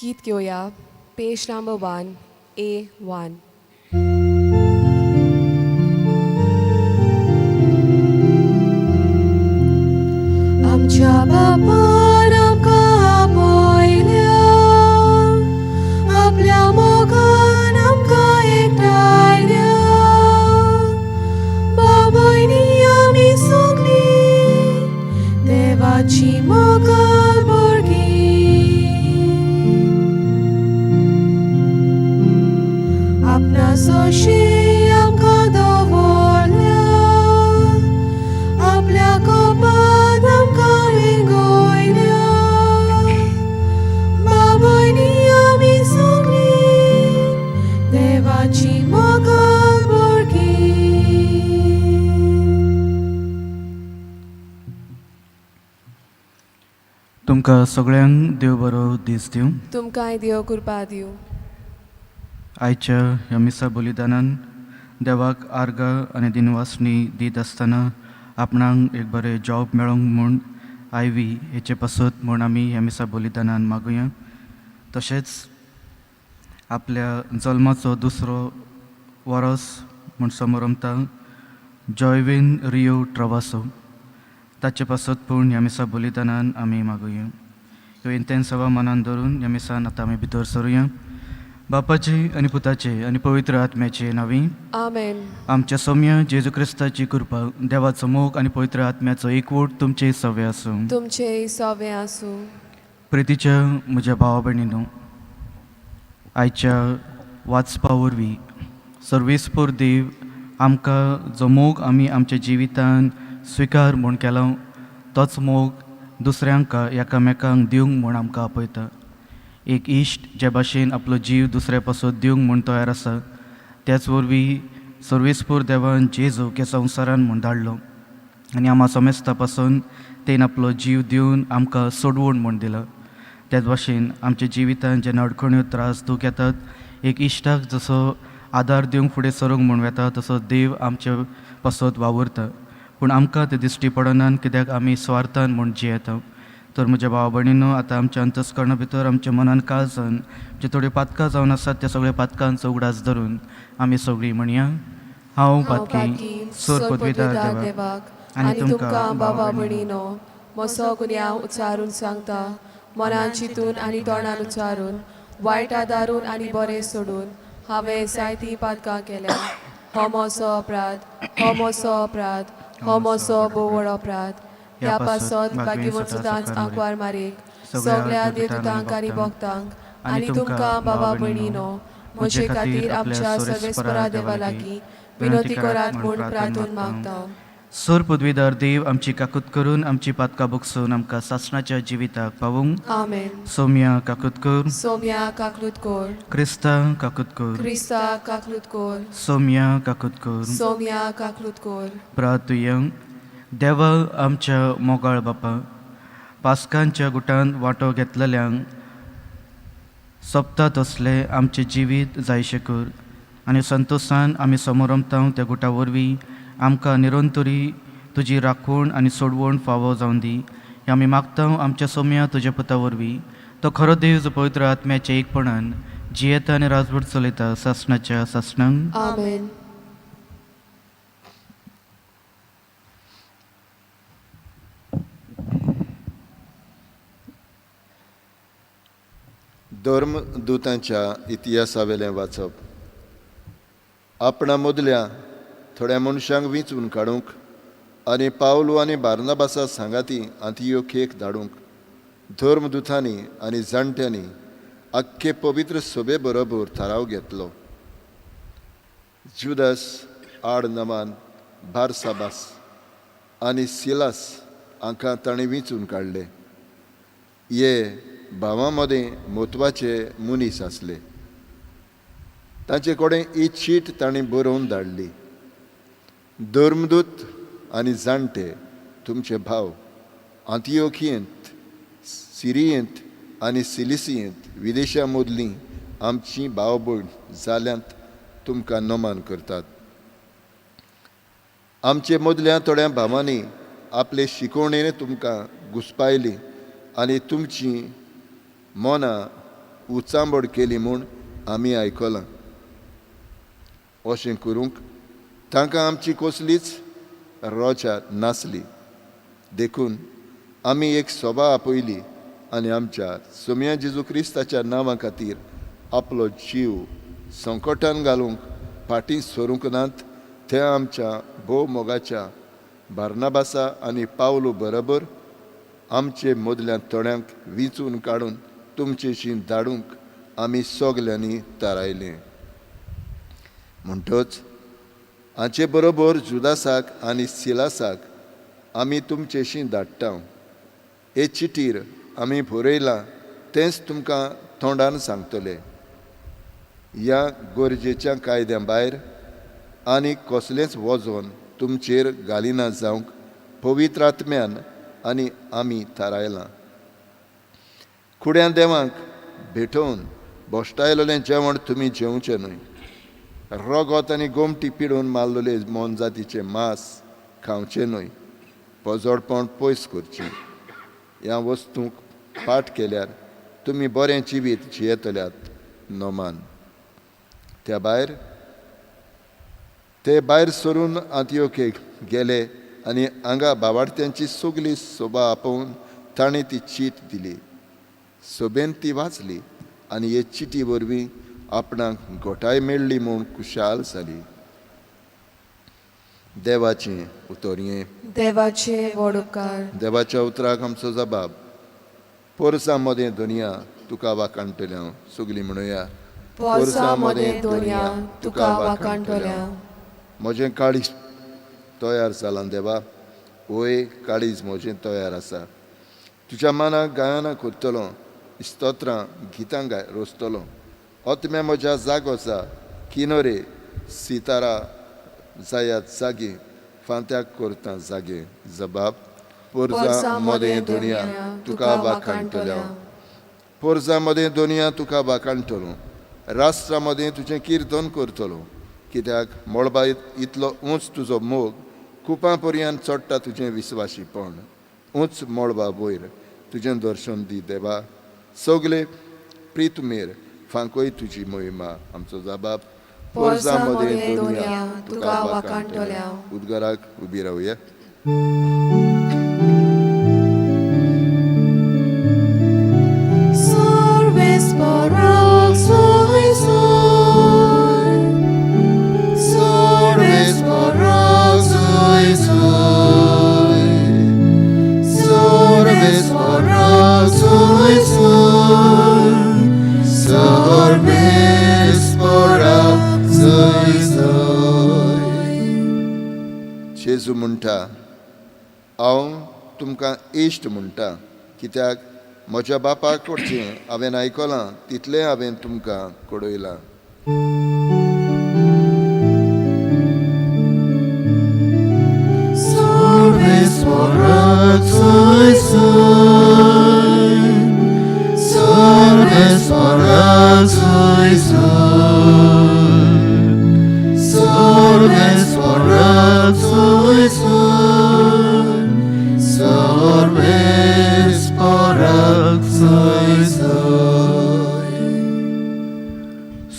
गीत घेवया, पेज number 1, A1. आमच्या बापान आमकां आपयल्या, आपल्या मोगान आमकां एकठांयल्या. भाव भयणी आमी सगळीं देवाची मोगाळ भुरगीं. आपणा सोशी आमकां दवरल्या, आपल्या कोपान आमकां वेंगयल्या. भाव भयणी आमी सगळीं देवाची मोगाळ भुरगीं. तुमकां सगळ्यांक देव बरो दीस दिवं. तुमकांय देव कृपा दिवं. आयच्या ह्या मिसा बलिदानान देवाक आर्गां आनी दिनवासणी दीत आसतना आपणाक एक बरें जॉब मेळोंक म्हूण आयवी हेचे पासत म्हूण आमी ह्या मिसा बलिदानान मागुया. तशेंच आपल्या जल्माचो दुसरो वरस म्हूण समरमता जॉयवीन रियो ट्रवासो, ताचे पासत पूण ह्या मिसा बलिदानान आमी मागुया. ह्यो इंतेन्सांवां मनान धरून ह्या मिसान आतां आमी भितर सरुया. बापाचे आनी पुताचे आनी पवित्र आत्म्याचे नांवी. आमेन. आमच्या सोम्या जेजू क्रिस्ताची कृपा, देवाचो मोग आनी पवित्र आत्म्याचो एकवट तुमचे सवे आसूं. तुमचे सोवे आसूं. प्रितीच्या म्हज्या भावा भयणीनो, आयच्या वाचपा वरवीं सर्वेस्पोर देव आमकां जो मोग आमी आमच्या जिवितान स्विकार म्हूण केलो, तोच मोग दुसऱ्यांक एकामेकांक दिवंक म्हूण आमकां आपयता. एक इश्ट जे भाशेन आपलो जीव दुसऱ्या पासत दिवंक म्हूण तयार आसा, त्याच वरवीं सर्वेस्पोर देवान जेजू ह्या संवसारान म्हूण धाडलो आनी आमा समेस्ता पासून तेन आपलो जीव दिवन आमकां सोडवण म्हूण दिला. त्याच भाशेन आमच्या जिवितान जेन्ना अडखण्यो, त्रास, दूख येतात, एक इश्टाक जसो आदार दिवंक फुडें सरूंक म्हूण वेता, तसो देव आमचे पासत वावुरता. पूण आमकां तें दिश्टी पडना, कित्याक आमी स्वार्थान म्हूण जियेता. तर म्हज्या भाव भयणीनो, आतां आमच्या अंतस्करणा भितर, आमच्या मनान काळजान जे थोड्यो पातकां जावन आसात, त्या सगळ्या पातकांचो उगडास धरून आमी सगळीं म्हणया: हांव पातकी सोर पदवीदार देवाक आनी तुमकां बाबा भयणीनो, म्हजो गुन्यांव उच्चारून सांगता. मनान चिंतून आनी तोंडान उच्चारून, वायट आदारून आनी बरें सोडून हांवें जायतीं पातकां केल्या. हो म्हजो अपराध, हो म्हजो अपराध, हो म्हजो भोव व्हड अपराध. ह्या पासत भाग्यवंत सदांच आंकवार मारीक, सगळ्या देवदूतांक आनी भक्तांक आनी तुमकां बाबा भयणीनो, म्हजे खातीर आमच्या सर्वेस्परा देवा लागीं विनवती करात म्हूण प्रार्थून मागता. सोर पदवीदार देव आमची काकूत करून आमची पातकां बोगसून आमकां सासणाच्या जिविताक पावूंक. आमेन. सोम्या काकूत कर. सोम्या काकलूत कोर. क्रिस्ता काकूत कर. क्रिस्ता काकलूत कोर. सोम्या काकूत कर. सोम्या काकलूत कोर. प्रार्थुया. देवा आमच्या मोगाळ बापा, पास्कांच्या गुटांत वांटो घेतलेल्यांक सोंपता तसलें आमचें जिवीत जायशें कर आनी संतोशान आमी समोरमता त्या गुटा वरवीं आमकां निरंतरी तुजी राखण आनी सोडवण फावो जावन दी, हें आमी मागता आमच्या सोम्या तुज्या पुता वरवीं. तो खरो देव, जो पवित्र आत्म्याच्या एकपणान जियेता आनी राजवट चलयता सासणाच्या सासणांक. आमेन. धर्मदूतांच्या इतिहासावेलें वाचप. आपणा मदल्या थोड्या मनशांक विंचून काडूंक आनी पावलू आनी बार्नाबासा सांगाती आंतियोखेक धाडूंक धर्मदूतांनी आनी जाणट्यांनी आख्खे पवित्र सभे बरोबर थाराव घेतलो. जुदास आड नमान बारसाबास आनी सिलास हांकां ताणें विंचून काडले. हे भावां मदें म्हत्वाचे मनीस आसले. तांचे कडेन ही चीट तांणी बरोवन धाडली: धर्मदूत आनी जाणटे तुमचे भाव आंतियोखियेंत, सिरियेंत आनी सिलिसियेंत विदेशा मदलीं आमची भाव भयण जाल्यांत तुमकां नमन करतात. आमचे मदल्या थोड्या भावांनी आपले शिकवणेन तुमकां घुसपायली आनी तुमची मनां उचांबळ केली म्हूण आमी आयकलां. अशें करूंक तांकां आमची कसलीच रोजा नासली. देखून आमी एक सभा आपयली आनी आमच्या सोम्या जेजू क्रिस्ताच्या नांवा खातीर आपलो जीव संकटान घालूंक फाटीं सरूंक नात ते आमच्या भोव मोगाच्या बार्नाबासा आनी पावलो बरोबर आमचे मदल्या थोड्यांक विंचून काडून तुमचेशी धाडूंक आमी सगल्यांनी थारायलें. म्हणटच हाचे बरोबर जुदासाक आनी सिलासाक आमी तुमचेशी धाडटा. हे चिटीर आमी बरयलां तेंच तुमकां तोंडान सांगतले. ह्या गरजेच्या कायद्या भायर आनी कसलेंच वजन तुमचेर घालिना जावंक पवित्र आत्म्यान आनी आमी थारायलां. कुड्यां देवांक भेटोवन भश्टायलेलें जेवण तुमी जेवचें न्हय. रगत आनी गोमटी पिडून मारलेले मोनजातीचें मांस खावचें न्हय. पोजोडपण पयस करचें. ह्या वस्तूंक पाठ केल्यार तुमी बरें जिवीत जियेतल्यात नोमान. त्या भायर ते भायर सरून आंतियोकेक गेले आनी हांगा बावाडत्यांची सगली सोबा आपोवन ताणें ती चीट दिली. सोबेन ती वाचली आनी हे चिटी वरवीं आपणाक घोटाय मेळ्ळी म्हूण खुशाल जाली. देवाचें उतरयें. देवाचे व्हड उपकार. देवाच्या उतराक आमचो जबाब. पोरसां मदें दुनिया तुका वाखाणटलें हांव. सगलीं म्हणुया. पोरसां मदें दोनया तुका वाखाणटलें हांव. म्हजें काळीज तयार जालां देवा, वय काळीज म्हजें तयार आसा. तुज्या मनाक गायनां करतलो, स्तोत्रां गितां गाय रोसतलो. आत्म्या म्हज्या जागो जा, किनोरे सितारा जायात जागे, फांत्याक करता जागे. जबाब. पोरसां मदें दुनिया तुका वाखाणटलें हांव. पोरसां मदें दुनिया तुका वाखाणटलो, राष्ट्रा मदें तुजें किर्तन करतलो. कित्याक मळबा इतलो उंच तुजो मोग, कुपां पर्यान चडटा तुजें विस्वाशीपण. उंच मळबा वयर तुजें दर्शन दी देवा, सगले प्रितमेर फांकोय तुजी मोहिमा. आमचो जबाब. पोरसां मदें दुनिया तुका वाखाणटलें हांव. उदगाराक उबी रावया. Sarves parak soy soy. Sarves parak soy soy. Sarves parak soy soy. Sarves parak soy soy. जेजू म्हणटा, हांव तुमकां इश्ट म्हणटा, कित्याक म्हज्या बापा कडचें हांवें आयकलां तितलें हांवें तुमकां कळयलां. Sarves parak soy soy. Sarves parak soy soy. Sarves parak soy soy. Sarves parak soy soy.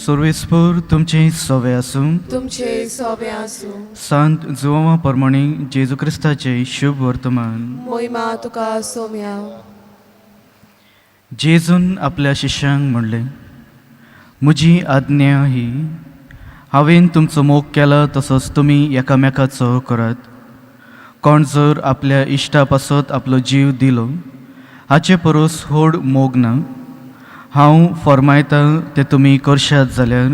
सर्वेस्पर तुमचें सवे आसूं. तुमचे सोबे आसूं. सांत जुवां प्रमाणे जेजू क्रिस्ताचें शुभ वर्तमान. मोहिमा तुका सोम्या. जेजून आपल्या शिष्यांक म्हणलें, म्हजी आज्ञा ही, हांवें तुमचो मोग केला तसोच तुमी एकामेकाचो करात. कोण जर आपल्या इश्टा पासत आपलो जीव दिलो हाचे परस व्हड मोग ना. हांव फर्मायतां तें तुमी करशात जाल्यार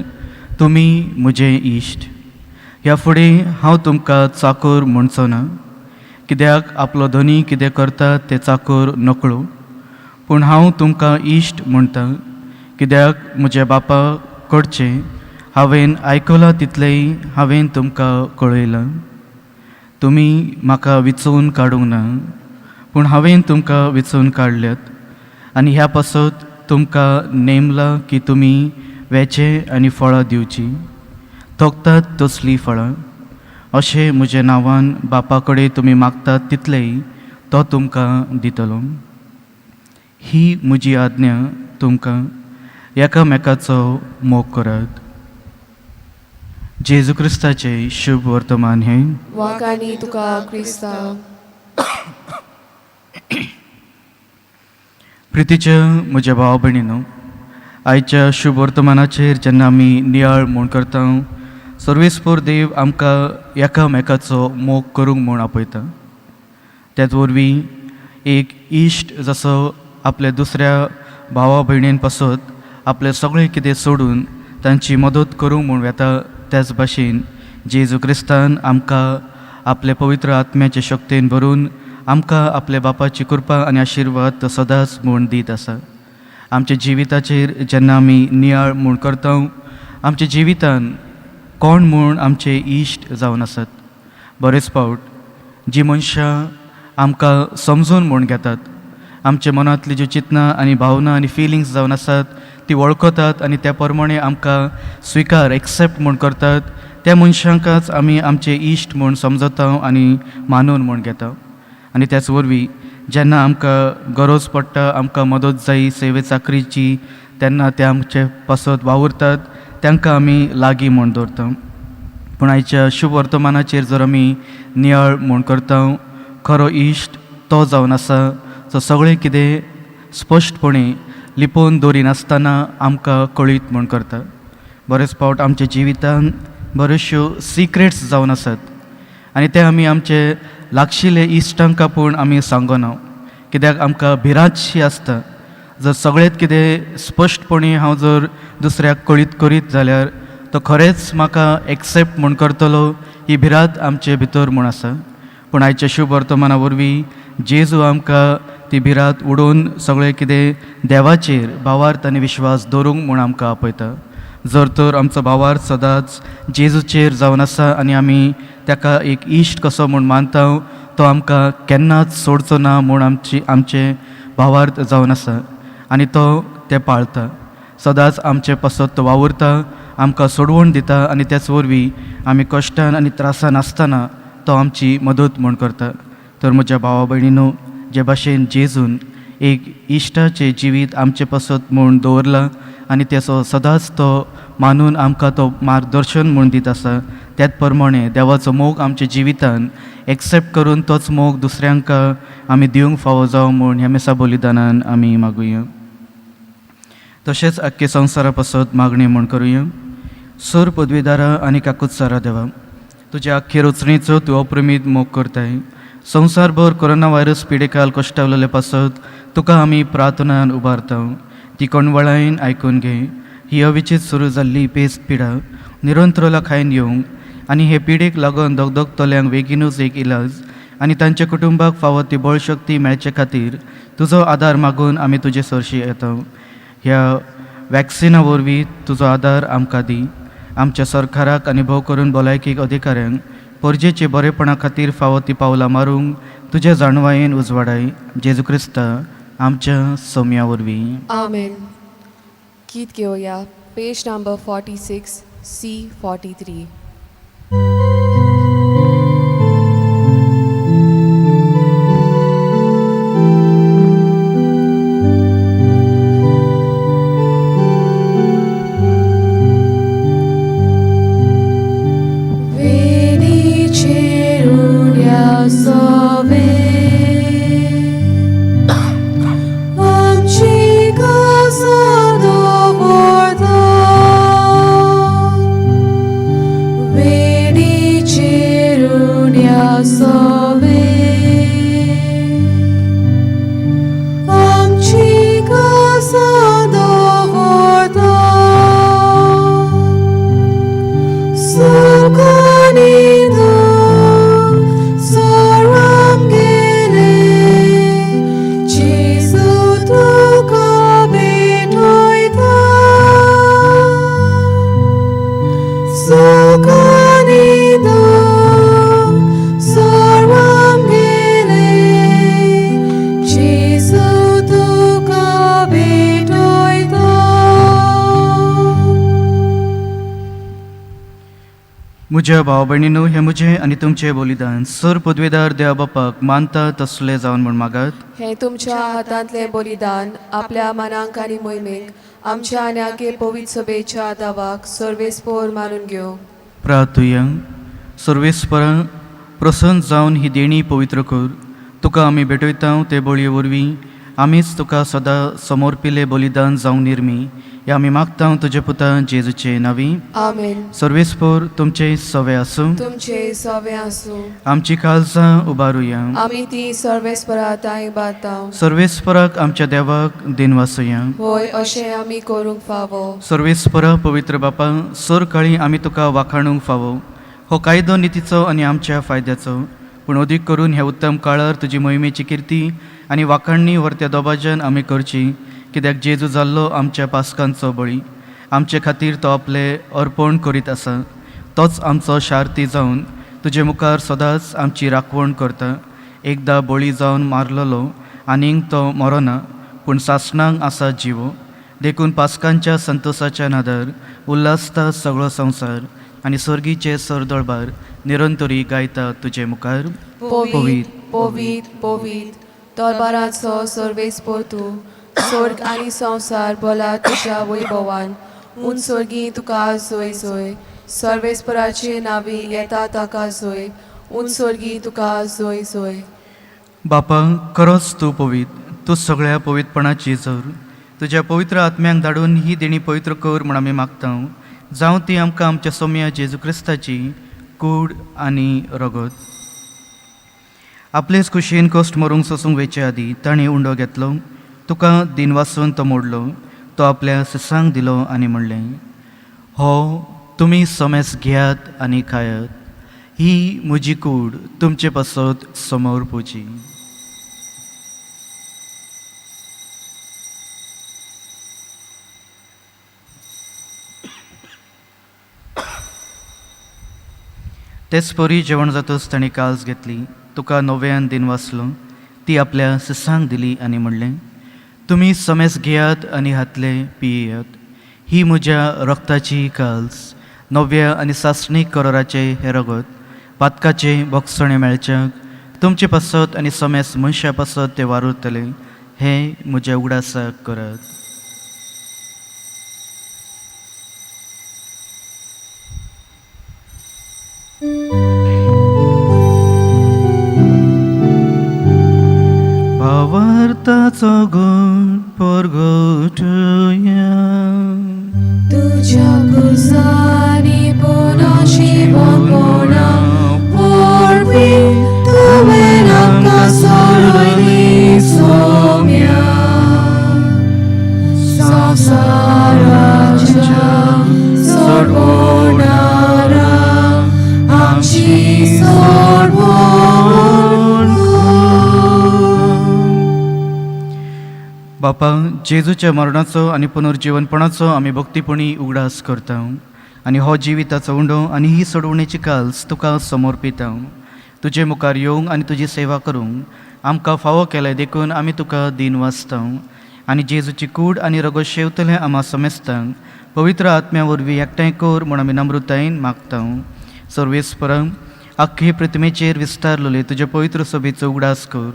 तुमी म्हजे इश्ट. ह्या फुडें हांव तुमकां चाकोर म्हणचो ना, कित्याक आपलो धनी कितें करता तें चाकोर नकळो. पूण हांव तुमकां इश्ट म्हणटा, कित्याक म्हज्या बापा कडचें हांवें आयकलां तितलेंय हांवें तुमकां कळयलां. तुमी म्हाका विचोवन काडूंक ना, पूण हांवें तुमकां विचोवन काडल्यात आनी ह्या पासत तुमकां नेमलां की तुमी वेचें आनी फळां दिवचीं, थोकतात तसलीं फळां. अशें म्हज्या नांवान बापा कडेन तुमी मागतात तितलेंय तो तुमकां दितलो. ही म्हजी आज्ञा तुमकां, एकामेकाचो मोग करात. जेजू क्रिस्ताचें शुभ वर्तमान हें. वाकांनी तुका क्रिस्ता. प्रितीच्या म्हज्या भाव भयणीनो, आयच्या शुभ वर्तमानाचेर जेन्ना आमी नियाळ म्हूण करता, सर्वेस्पोर देव आमकां एकामेकाचो मोग करूंक म्हूण आपयता. त्याच वरवीं एक इश्ट जसो आपल्या दुसऱ्या भावा भयणीन पासत आपलें सगळें कितें सोडून तांची मदत करूंक म्हूण वेता, त्याच भाशेन जेजू क्रिस्तान आमकां आपल्या पवित्र आत्म्याचे शक्तेन भरून आमकां आपल्या बापाची कृपा आनी आशिर्वाद तो सदांच म्हूण दीत आसा. आमच्या जिविताचेर जेन्ना आमी नियाळ म्हूण करता, आमच्या जिवितान कोण म्हूण आमचे इश्ट जावन आसात? बरेच फावट जी मनशां आमकां समजून म्हूण घेतात, आमच्या मनांतली ज्यो चिंतनां आनी भावना आनी फिलिंग्स जावन आसात ती वळखतात आनी त्या प्रमाणे आमकां स्विकार एक्सेप्ट म्हूण करतात, त्या मनशांकच आमी आमचे इश्ट म्हूण समजता आनी मानून म्हूण घेता. आनी त्याच वरवीं जेन्ना आमकां गरज पडटा, आमकां मदत जाय सेवे चाकरीची, तेन्ना ते आमचे पासत वावुरतात, तांकां आमी लागीं म्हूण दवरता. पूण आयच्या शुभ वर्तमानाचेर जर आमी नियाळ म्हूण करता, खरो इश्ट तो जावन आसा जो सगळें कितें स्पश्टपणे लिपोवन दवरिनासतना आमकां कळीत म्हूण करता. बरेच फावट आमच्या जिवितांत बऱ्योचश्यो सिक्रेट्स जावन आसात आनी ते आमी आमचे लागशिल्ले इश्टांक पूण आमी सांगना, कित्याक आमकां भिरांतशी आसता. जर सगळेंत कितें स्पश्टपणी हांव जर दुसऱ्याक कळीत करीत जाल्यार तो खरेंच म्हाका एक्सेप्ट म्हूण करतलो, ही भिरांत आमचे भितर म्हूण आसा. पूण आयच्या शुभ वर्तमाना वरवीं जेजू आमकां ती भिरांत उडोवन सगळें कितें देवाचेर भावार्थ आनी विश्वास दवरूंक म्हूण आमकां आपयता. जर तर आमचो भावार्थ सदांच जेजूचेर जावन आसा आनी आमी ताका एक इश्ट कसो म्हूण मानता, तो आमकां केन्नाच सोडचो ना म्हूण आमची आमचें भावार्थ जावन आसा आनी तो तें पाळता. सदांच आमचे पासत तो वावुरता, आमकां सोडवण दिता आनी त्याच वरवीं आमी कश्टान आनी त्रासान आसतना तो आमची मदत म्हूण करता. तर म्हज्या भावा भयणीनो, जे भाशेन जेजून एक इश्टाचें जिवीत आमचे पासत म्हूण दवरलां आनी तेचो सदांच तो मानून आमकां तो मार्गदर्शन म्हूण दीत आसा, त्याच प्रमाणे देवाचो मोग आमच्या जिवितान एक्सेप्ट करून तोच मोग दुसऱ्यांक आमी दिवंक फावो जावं म्हूण ह्या मिसा बलिदानान आमी मागुया. तशेंच आख्खे संवसारा पासत मागणी म्हूण करुया. सोर पदवीदारा आनी काकुत्सारा देवा, तुज्या आख्खे रचणेचो तूं अप्रमीत मोग करताय. संवसारभर कोरोना व्हायरस पिडेकाल कश्टावलेले पासत तुका आमी प्रार्थनान उबारता. ती कोणवळायन आयकून घे. ही अविचीत सुरू जाल्ली पेज पिडा निरंतरला खायन येवंक आनी हे पिडेक लागून दगदगतल्यांक बेगीनूच एक इलाज आनी तांच्या कुटुंबाक फावो ती बळशक्ती मेळचे खातीर तुजो आदार मागून आमी तुजे सरशी येता. ह्या वॅक्सिना वरवीं तुजो आदार आमकां दी. आमच्या सरकाराक आनी भोव करून भलायकी अधिकाऱ्यांक परजेचे बरेपणा खातीर फावो ती पावलां मारूंक तुज्या जाणवायेन उजवाडाय. जेजू क्रिस्ता आमच्या सोम्या वरवीं. आमेन. गीत घेवया पेज नंबर 46 C 43. म्हज्या भाव भयणीनू, हें म्हजें आनी तुमचें बलिदान सर पदवेदार देवा बापाक मानता तसलें जावन म्हूण मागात. हें तुमच्या हातांतलें बलिदान आपल्या मनांक आनी मोहिमेक आमच्या आनी आगे पवित्र सभेच्या दावाक सर्वेस्पोर मानून घेवं. प्रार्थुया. सर्वेस्परा, प्रसन्न जावन ही देणी पवित्र कर. तुका आमी भेटयता ते बळये वरवीं आमीच तुका सदां समर्पिल्लें बलिदान जावंक निर्मी, हें आमी मागता तुज्या पुता जेजूचे नांवी. आमेन. सर्वेस्पोर तुमचें सवे आसूं. तुमचे सवे आसूं. आमची काळजां उबारुया. आमी ती सर्वेस्परा तांय बातां. सर्वेस्पराक आमच्या देवाक दिनवासुया. होय, अशें आमी करूंक फावो. सर्वेस्परा, पवित्र बापा, सर काळी आमी तुका वाखाणूंक फावो. हो कायदो नितीचो आनी आमच्या फायद्याचो, पूण अदीक करून ह्या उत्तम काळार तुजी मोहिमेची किर्ती आनी वाखाणणी व्हरत्या दबाज्यान आमी करची, कित्याक जेजू जाल्लो आमच्या पासकांचो बळी. आमचे खातीर तो आपले अर्पण करीत आसा. तोच आमचो शार्ती जावन तुजे मुखार सदांच आमची राखवण करता. एकदां बळी जावन मारलेलो आनीक तो मरोना, पूण सासणांक आसा जिवो. देखून पासकांच्या संतोसाच्या नादार उल्हासता सगळो संवसार आनी सर्गीचे सरदळबार निरंतरी गायता तुजे मुखार. पवीत पवीत पवीत दरबाराचो सर्वेस्पोर तूं. स्वर्ग आनी संवसार भरला तुज्या वैभवान. उंच स्वर्गी तुका जोय जोय. सर्वेस्पराचे नांवी येता ताका जोय. उंच स्वर्गी तुका जोय जोय. बापा, खरोच तूं पवीत, तूं सगळ्या पवित्रपणाची जर. तुज्या पवित्र आत्म्यांक धाडून ही देणी पवित्र कर म्हूण आमी मागता. जावं ती आमकां आमच्या सोम्या जेजू क्रिस्ताची कूड आनी रगत. आपलेच कुशीन कश्ट मरूंक सोसूंक वेचे आदीं ताणें उंडो घेतलो, तुका दिनवासून तो मोडलो, तो आपल्या सिसांक दिलो आनी म्हणलें, हो तुमी समेस घेयात आनी खायात. ही म्हजी कूड तुमचे पासत समोर पुजी. तेच परी जेवण जातच ताणें काल्स घेतली, तुका नव्यान दिन वाचलो, ती आपल्या सिसांक दिली आनी म्हणलें, तुमी समेस घेयात आनी हातले पियेयात. ही म्हज्या रक्ताची काल्स, नव्या आनी सासणीक कराराचें हें रगत पातकाचें बोगसणें मेळच्याक तुमचे पासत आनी समेस मनशा पासत तें वारुतलें. हें म्हज्या उगडासाक करात. भावार्थाचो गुण परगटुया. तुज्या कुसानी पुना शिवपणा पोरवी तुवें आमकां सोडयली सोम्या. संवसाराच्या सोडवणारा आमची सोडवण कर. बापा, जेजूच्या मरणाचो आनी पुनर्जीवनपणाचो आमी भक्तीपणी उगडास करता आनी हो जिविताचो उंडो आनी ही सोडवणेची काल्स तुका समर्पिता. तुजे मुखार येवंक आनी तुजी सेवा करूंक आमकां फावो केलें देखून आमी तुका दीन वाचता आनी जेजूची कूड आनी रगत शेवतले आमा समेस्तांक पवित्र आत्म्या वरवीं एकठांय कर म्हूण आमी नम्रतायेन मागता. सर्वेस्परा, आख्खे प्रतिमेचेर विस्तारलेले तुज्या पवित्र सभेचो उगडास कर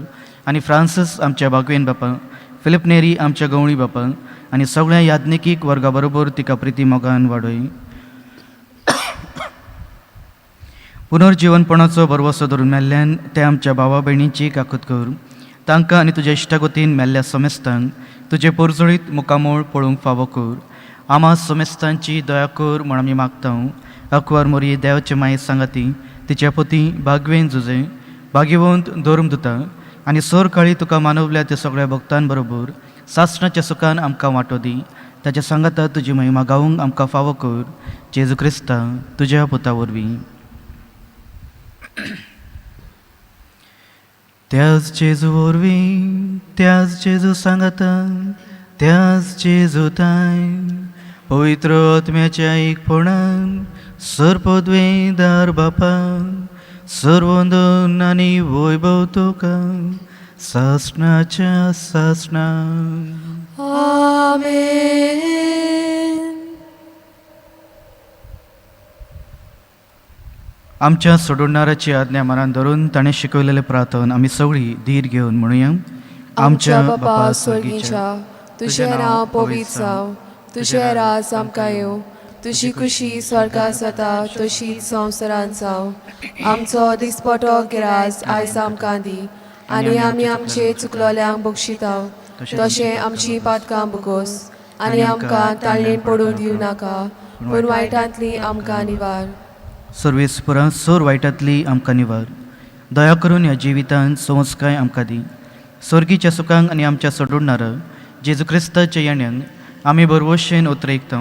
आनी फ्रांसीस आमच्या बागवेन बापा, फिलीप नेरी आमच्या गवळी बापा आनी सगळ्या याज्ञिकीक वर्गा बरोबर तिका प्रिती मोगान वाडय. पुनर्जीवनपणाचो भरवसो धरून मेल्ल्यान ते आमच्या भावा भयणींची काकूत कर. तांकां आनी तुज्या इश्टागतीन मेल्ल्या समेस्तांक तुजें पोरजळीत मुखामोळ पळोवंक फावो कर. आमा समेस्तांची दया कर म्हूण आमी मागता. अकवार मोरी देवाचे माये सांगाती तिच्या पती बागवेन जुजे भाग्यवंत धर्म दिता आनी सर काळी तुका मानवल्या त्या सगळ्या भक्तांबरोबर सासणाच्या सुखान आमकां वांटो दी. ताच्या सांगाता तुजी महिमा गावूंक आमकां फावो कर. जेजू क्रिस्ता तुज्या पुता वरवीं. त्याच जेजू वरवीं, त्याच जेजू सांगाता, त्याच जेजू ताय पवित्र आत्म्याच्या एकपणान सर्पद्वेदार बापा सर्वंदन आनी वैभव तुका सासणाच्या सासणा. आमेन. आमच्या सोडणाराची आज्ञा मनान धरून ताणें शिकयलेलें प्रार्थन आमी सगळीं धीर घेवन म्हणुया. आमच्या बापा स्वर्गीच्या, तुजें नांव पवित्र जावं, तुजें राज आमकां येवं, तुजी खुशी स्वर्गात जाता तशीच संवसारांत जावं. आमचो दिसपटो गिरास आयज आमकां दी, आनी आमी आमचे चुकलोल्यांक बक्षिता तशें आमची पातकां भोगोस, आनी आमकां ताळणेन पडून दिवं नाका, पूण वायटांतली आमकां निवार. सर्वेस्परा सोर वायटांतली आमकां निवार. दया करून ह्या जिवितांत संस्काय आमकां दी. स्वर्गीच्या सुखांक आनी आमच्या सोडणारा जेजू क्रिस्ताच्या येण्यान आमी बरवशेन उतरेकता,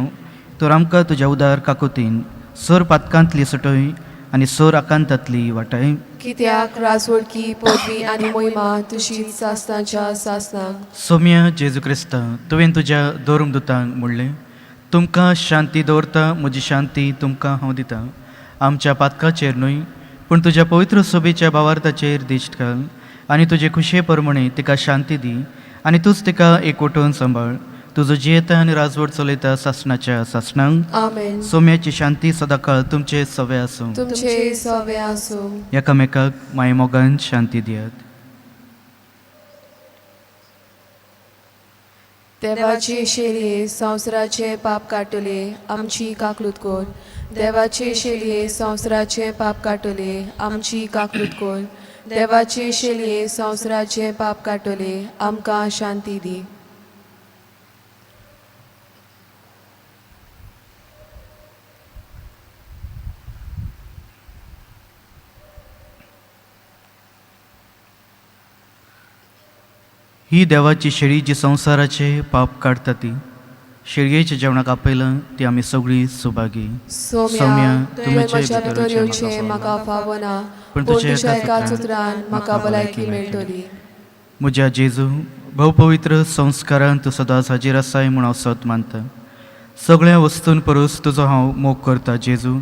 तर आमकां तुज्या उदार काकुतीन सोर पातकांतली सुटय आनी सोर आकांतांतली वाटाय. कित्याक राजवडकी पदवी आनी मोहिमा तुजीच सासनाच्या सासनाक. सोम्या जेजू क्रिस्ता, तुवें तुज्या धर्मदुतांक म्हणलें, तुमकां शांती दवरता, म्हजी शांती तुमकां हांव दितां. आमच्या पातकाचेर न्हय पूण तुज्या पवित्र सोबेच्या भावार्थाचेर दिश्ट घाल आनी तुजे खुशये प्रमाणे तिका शांती दी, आनी तूंच तिका एकवटून सांबाळ. तुजो जियेता आनी राजवट चलयता सासणाच्या सासणांक. आमेन. सोम्याची शांती सदांकाळ तुमचे सवे आसूं. तुमचे सवे आसूं. एकामेकाक मायमोगान शांती दियात. देवाचे शेलये संवसाराचे पाप काडटले, आमची काकलूत कर. देवाचे शेलये संवसाराचे पाप काडटले, आमची काकलूत कर. देवाचे शेलये संवसाराचे पाप काडटले, आमकां शांती दी. ही देवाची शेळी जी संवसाराचे पाप काडटा ती शेळयेच्या जेवणाक आपयलां ती आमी सगळीं सुभागी. सोम्या, तुवें म्हज्या भितर येवचें म्हाका फावना, पूण तुज्या एकाच उतरान म्हाका भलायकी मेळटली. म्हज्या जेजू, भोवपवित्र संस्कारान तूं सदांच हाजीर आसाय म्हूण हांव सत मानता. सगळ्या वस्तून परस तुजो हांव मोग करता जेजू,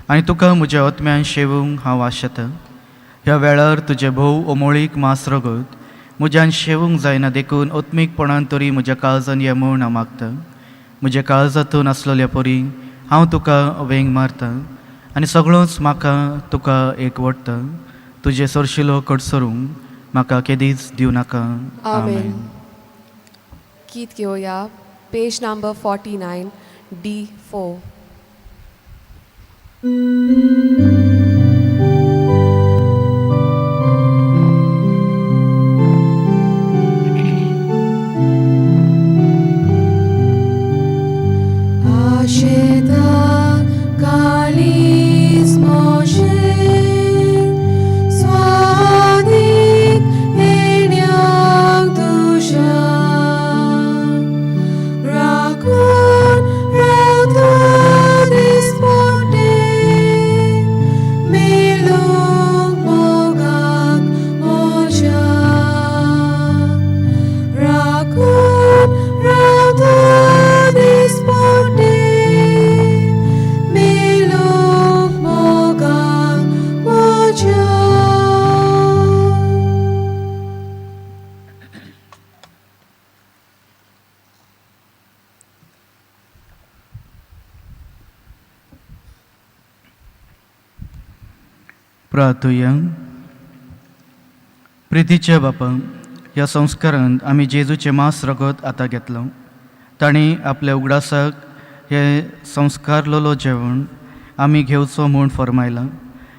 आनी तुका म्हज्या आत्म्यान शेवूंक हांव आशेतां. ह्या वेळार तुजें भोव अमोळीक मांस रगत म्हज्यान शेवूंक जायना, देखून आत्मीकपणान तरी म्हज्या काळजान ये म्हूण हांव मागता. म्हज्या काळजांतून आसलेल्या परी हांव तुका वेंग मारता आनी सगळोच म्हाका तुका एक वडटा. तुजें सरशिलो कडसरूंक म्हाका केदीच दिवं नाका. आमेन. गीत घेवया, पेज नंबर 49, D4. आशेता काळीज मोशें स्वादीक येण्याक तुज्या, राखून रावता दिसपट्टे, मेळूंक मोगाक म्हज्या. राखून रावता दिसपट्टे, मेळूंक मोगाक म्हज्या. प्रार्थुया. प्रितीच्या बापा, ह्या संस्कारांत आमी जेजूचें मांस रगत आतां घेतलो. ताणें आपल्या उगडासाक हे संस्कारलेलो जेवण आमी घेवचो म्हूण फर्मायलां.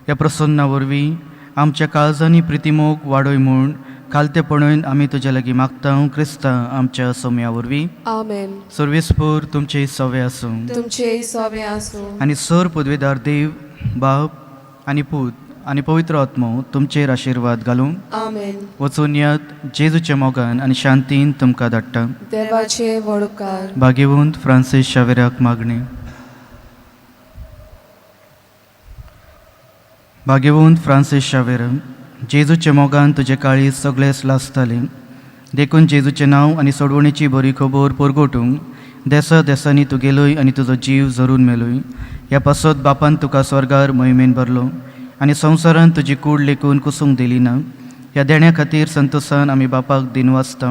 ह्या प्रसन्ना वरवीं आमच्या काळजांनी प्रितीमोग वाडय म्हूण खालतेपणान आमी तुज्या लागीं मागता, क्रिस्ता आमच्या सोम्या वरवीं. आमेन. सर्वेस्पूर तुमचे सवे आसूं. तुमचे सवे आसूं. आनी सर पदवेदार देव बाप आनी पूत आनी पवित्र आत्मो तुमचेर आशिर्वाद घालूं. आमेन. वचून यात, जेजूच्या मोगान आनी शांतीन तुमकां धाडटा. देवाचे व्हड उपकार. भाग्यवंत फ्रांसीस शावेराक मागणें. भाग्यवंत फ्रांसीस शावेर, जेजूच्या मोगान तुजें काळीज सगळेच लासतालें, देखून जेजूचें नांव आनी सोडवणेची बरी खबर परगटूंक देसा देसांनी तूं गेलोय आनी तुजो जीव जरून मेलोय. ह्या पासत बापान तुका स्वर्गार मोहिमेन भरलो आनी संवसारान तुजी कूड लेखून कुसूंक दिली ना. ह्या देण्या खातीर संतोसान आमी बापाक दिनवासता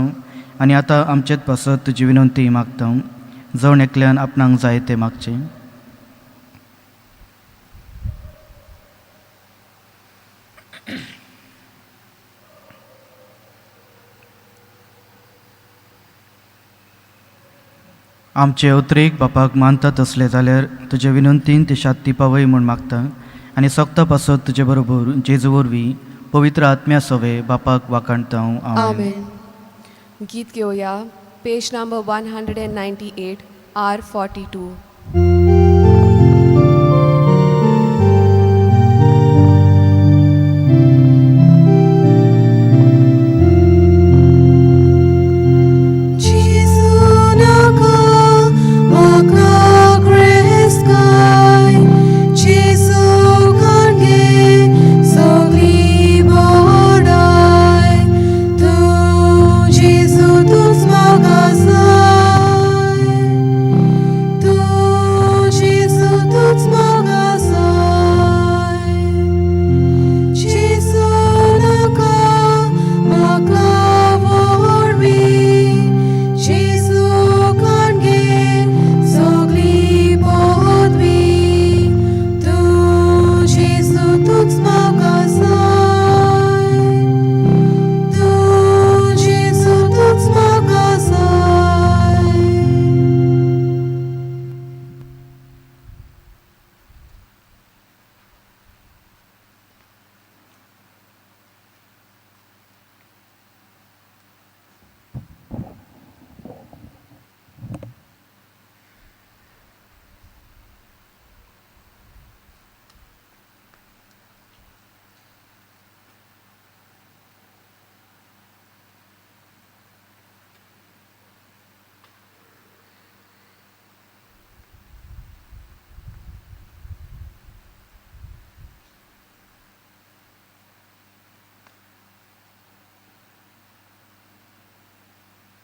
आनी आतां आमचेच पासत तुजी विनंती मागता. जण एकल्यान आपणाक जाय तें मागचें. आमचे अत्रेक बापाक मानता तसले जाल्यार तुजे विनंतीन ते शात्ती पावय म्हूण मागता आनी सोगता पासत तुजे बरोबर जेजू वरवीं पवित्र आत्म्या सवे बापाक वाखाणता. आमेन. आमेन. गीत घेवया, page number 198, R 42.